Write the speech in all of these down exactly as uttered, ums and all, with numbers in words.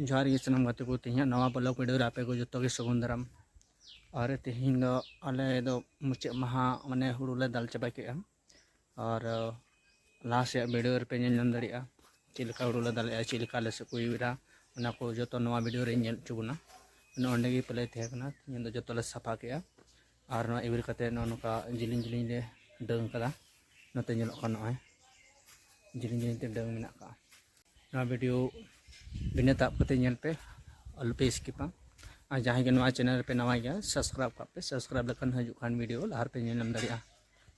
ᱡᱚᱦᱟᱨ ᱜᱮ ᱥᱟᱱᱟᱢ ᱜᱟᱛᱮ ᱠᱚ, ᱛᱮᱦᱮᱧᱟᱜ ᱱᱟᱣᱟ vlog video ᱨᱮ ᱟᱯᱮ ᱠᱚ ᱡᱚᱛᱚ ᱜᱮ ᱥᱟᱹᱜᱩᱱ ᱫᱟᱨᱟᱢ᱾ ᱟᱨ ᱛᱮᱦᱮᱧ ᱫᱚ ᱟᱞᱮ ᱫᱚ ᱢᱩᱪᱟᱹᱫ ᱢᱟᱦᱟ, ᱢᱟᱱᱮ ᱦᱩᱲᱩ ᱞᱮ ᱫᱟᱞ ᱪᱟᱵᱟ ᱠᱮᱜᱼᱟ᱾ ᱟᱨ ᱞᱟᱦᱟ ᱥᱮᱭᱟᱜ video ᱨᱮᱯᱮ ᱧᱮᱞ ᱧᱟᱢ ᱫᱟᱲᱮᱭᱟᱜᱼᱟ, ᱪᱮᱫ ᱞᱮᱠᱟ ᱦᱩᱲᱩ ᱞᱮ ᱫᱟᱞᱮᱜᱼᱟ, ᱪᱮᱫ ᱞᱮᱠᱟ ᱟᱞᱮ ᱥᱮᱫ ᱠᱚ ᱤᱨᱟ, ᱚᱱᱟ ᱠᱚ ᱡᱚᱛᱚ ᱱᱚᱣᱟ video ᱨᱮᱧ ᱧᱮᱞ ᱦᱚᱪᱚ ᱵᱚᱱᱟ᱾ ᱚᱱᱮ ᱚᱸᱰᱮ ᱜᱮ ᱯᱟᱞᱮ ᱛᱟᱦᱮᱸ ᱠᱟᱱᱟ, ᱛᱮᱦᱮᱧ ᱫᱚ ᱡᱚᱛᱚ ᱞᱮ ᱥᱟᱯᱷᱟ ᱠᱮᱜᱼᱟ᱾ ᱟᱨ ᱱᱚᱣᱟ ᱤᱣᱤᱨ ᱠᱟᱛᱮ ᱱᱚᱜᱼᱚ ᱱᱚᱝᱠᱟ ᱡᱤᱞᱤᱧ ᱡᱤᱞᱤᱧ ᱞᱮ ᱰᱟᱹᱝ ᱠᱟᱫᱟ᱾ ᱱᱚᱛᱮ ᱧᱮᱞᱚᱜ ᱠᱟᱱᱟ, ᱱᱚᱜᱼᱚᱭ ᱡᱤᱞᱤᱧ ᱡᱤᱞᱤᱧ ᱛᱮ ᱰᱟᱹᱝ ᱢᱮᱱᱟᱜ ᱠᱟᱜᱼᱟ᱾ ᱱᱚᱣᱟ video ᱵᱤᱱᱟᱹ ᱛᱟᱵ ᱠᱟᱛᱮ ᱧᱮᱞ ᱯᱮ, ᱟᱞᱚ ᱯᱮ skip ᱟ᱾ ᱟᱨ ᱡᱟᱦᱟᱸᱭ ᱜᱮ ᱱᱚᱣᱟ channel ᱨᱮᱯᱮ ᱱᱟᱣᱟ ᱜᱮᱭᱟ, subscribe ᱠᱟᱜ ᱯᱮ᱾ Subscribe ᱞᱮᱠᱷᱟᱱ ᱦᱤᱡᱩᱜ ᱠᱟᱱ video ᱞᱟᱦᱟ ᱨᱮᱯᱮ ᱧᱮᱞ ᱧᱟᱢ ᱫᱟᱲᱮᱭᱟᱜᱼᱟ᱾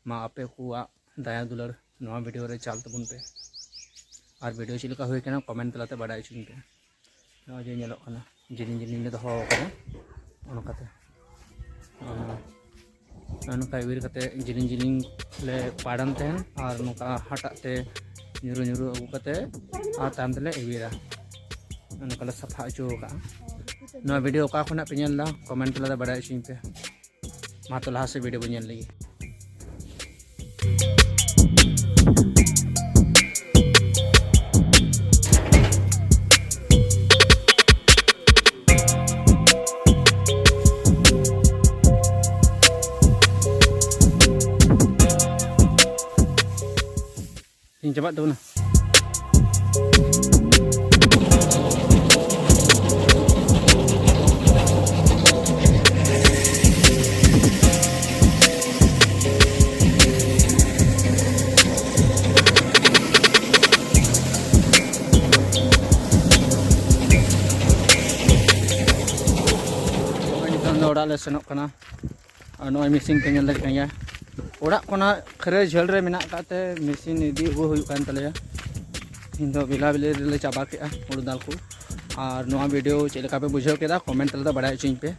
ᱢᱟ ᱟᱯᱮ ᱠᱚᱣᱟᱜ ᱫᱟᱭᱟ ᱫᱩᱞᱟᱹᱲ ᱱᱚᱣᱟ video ᱨᱮ ᱪᱟᱞ ᱛᱟᱵᱚᱱ ᱯᱮ᱾ ᱟᱨ video ᱪᱮᱫ ᱞᱮᱠᱟ ᱦᱩᱭ ᱠᱟᱱᱟ, comment ᱛᱟᱞᱟᱛᱮ ᱵᱟᱰᱟᱭ ᱦᱚᱪᱚᱧ ᱯᱮ᱾ ᱱᱚᱜᱼᱚᱭ ᱡᱮ ᱧᱮᱞᱚᱜ ᱠᱟᱱᱟ, ᱡᱤᱞᱤᱧ ᱡᱤᱞᱤᱧ ᱞᱮ ᱫᱚᱦᱚ ᱟᱠᱟᱫᱟ, ᱚᱱᱠᱟᱛᱮ᱾ ᱟᱨ ᱱᱚᱜᱼᱚ ᱱᱚᱝᱠᱟ ᱤᱣᱤᱨ ᱠᱟᱛᱮ ᱡᱤᱞᱤᱧ ᱡᱤᱞᱤᱧ ᱞᱮ ᱯᱟᱲᱟᱱ ᱛᱟᱦᱮᱱ, ᱟᱨ ᱱᱚᱝᱠᱟ ᱦᱟᱴᱟᱜ ᱛᱮ ᱧᱩᱨᱩ ᱧᱩᱨᱩ ᱟᱹᱜᱩ ᱠᱟᱛᱮ ᱟᱨ ᱛᱟᱭᱚᱢ ᱛᱮᱞᱮ ᱤᱣᱤᱨᱟ᱾ ᱱᱚᱜᱼᱚ ᱱᱚᱝᱠᱟ ᱞᱮ ᱥᱟᱯᱷᱟ ᱦᱚᱪᱚ ᱟᱠᱟᱫᱼᱟ᱾ ᱱᱚᱣᱟ video ᱚᱠᱟ ᱠᱷᱚᱱᱟᱜ ᱯᱮ ᱧᱮᱞ ᱮᱫᱟ, comment ᱛᱟᱞᱟᱛᱮ ᱵᱟᱰᱟᱭ ᱦᱚᱪᱚᱧ ᱯᱮ᱾ ᱢᱟ ᱛᱚ ᱞᱟᱦᱟ ᱥᱮᱫ video ᱵᱚᱱ ᱧᱮᱞ ᱞᱮᱜᱮ᱾ ᱤᱧ ᱪᱟᱵᱟᱜ ᱛᱟᱵᱚᱱᱟ᱾ ᱱᱚᱜᱼᱚᱭ ᱱᱤᱛᱚᱝ ᱫᱚ ᱚᱲᱟᱜ ᱞᱮ ᱥᱮᱱᱚᱜ ᱠᱟᱱᱟ᱾ ᱟᱨ ᱱᱚᱜᱼᱚᱭ ᱢᱮᱥᱤᱱ ᱯᱮ ᱧᱮᱞ ᱫᱟᱲᱮᱭᱟᱜ ᱠᱟᱱ ᱜᱮᱭᱟ, ᱚᱲᱟᱜ ᱠᱷᱚᱱᱟᱜ ᱠᱷᱟᱹᱨᱟᱹᱭ ᱡᱷᱟᱹᱞ ᱨᱮ ᱢᱮᱱᱟᱜ ᱟᱠᱟᱫ ᱛᱮ ᱢᱮᱥᱤᱱ ᱤᱫᱤ ᱟᱹᱜᱩ ᱦᱩᱭᱩᱜ ᱠᱟᱱ ᱛᱟᱞᱮᱭᱟ᱾ ᱛᱮᱦᱮᱧ ᱫᱚ ᱵᱮᱞᱟ ᱵᱮᱞᱤ ᱨᱮᱞᱮ ᱪᱟᱵᱟ ᱠᱮᱜᱼᱟ ᱦᱩᱲᱩ ᱫᱟᱞ ᱠᱚ᱾ ᱟᱨ ᱱᱚᱣᱟ video ᱪᱮᱫ ᱞᱮᱠᱟ ᱯᱮ ᱵᱩᱡᱷᱟᱹᱣ ᱠᱮᱫᱟ, comment ᱛᱟᱞᱟᱛᱮ ᱵᱟᱲᱟᱭ ᱦᱚᱪᱚᱧ ᱯᱮ᱾